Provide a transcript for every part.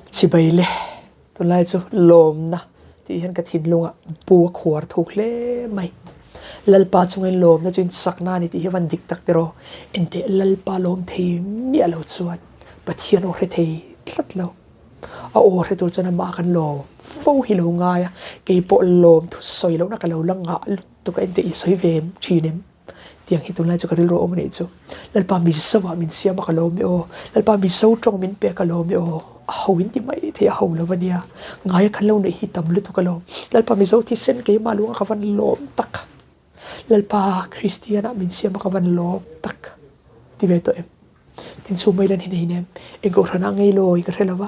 Chibai le, tunlai chu lawmna tih hian ka thinlungah bu a khuar thuk hle mai. Lalpa chungin lawmna chu insakna a ni tih hi a van dik tak tiraw? Enteh Lalpa lawm thei miah lo chuan Pathian aw hre thei tlat lo. A aw hre tur chuan amah kan lawm fo hi lo ngai a, keipawh lawm thu sawi lohna ka lo la ngah lutuk a, enteh i sawi ve em thin em? Tiang hi tunlai chu ka rilru a awm a nih chu. Lalpa Mizo ah min siam a ka lawm e aw. Lalpa Mizo tawng min pek a lawm e aw. A ho in ti mai thei a ho lo a nia. Ngai a kan lo neih hi tam lutuk a lawm. Lalpa Mizo thisen keimah luang a ka van lawm tak. Lalpa Kristian ah min siam a ka van lawm tak. Ti ve tawh em? Tin chu mai lan hi nei nem. Eng kohhran ah ngei lawi ka hre lo va.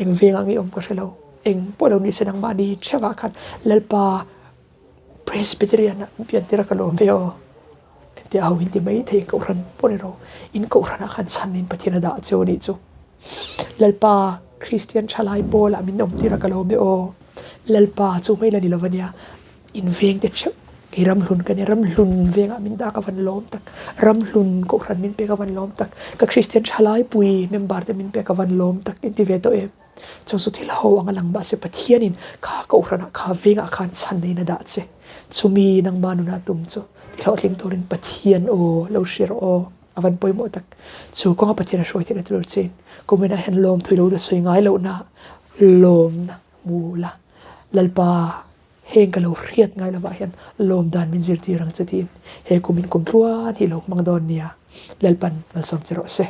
Eng veng ah ngei awm ka hre lo. Eng pawh lo ni se nangmahni theuh ah khan Lalpa Presbyterian ah pian tir a ka lawm ve aw. Engtia ho in ti mai thei kohhran pawh ni ro. In kohhran ah khan chhan in Pathian a dah cheu a nih chu. Lalpa Kristian thalai pawl ah min awm tir a ka lawm e aw. Lalpa chu mai la ni lo a nia. In veng te theuh kei ramhlun ka nia ramhlun veng ah min dah ka van lawm tak. Ramhlun kohhran min pek a van lawm tak. Ka Kristian thalai pui member te min pek a van lawm tak in ti ve tawh em. Chu chu thil ho ang a lang mahse Pathianin kha kohhranah kha vengah khan chhan neiin a dah che. Chumi nangmah nunah tum chu ti hlawhtling turin Pathian aw lo hria rawh aw a van pawimawh tak. Chu kawnga Pathian a hruai theihna tur chein kuminah hian lawm thui lo la sawi ngai lohna lawmna hmu la Lalpa heng ka lo hriat ngai lovah hian lawm dan min zirtir ang che tiin he kumin kum tluan hi lo hmang dawn nia Lalpan malsawm che rawh se.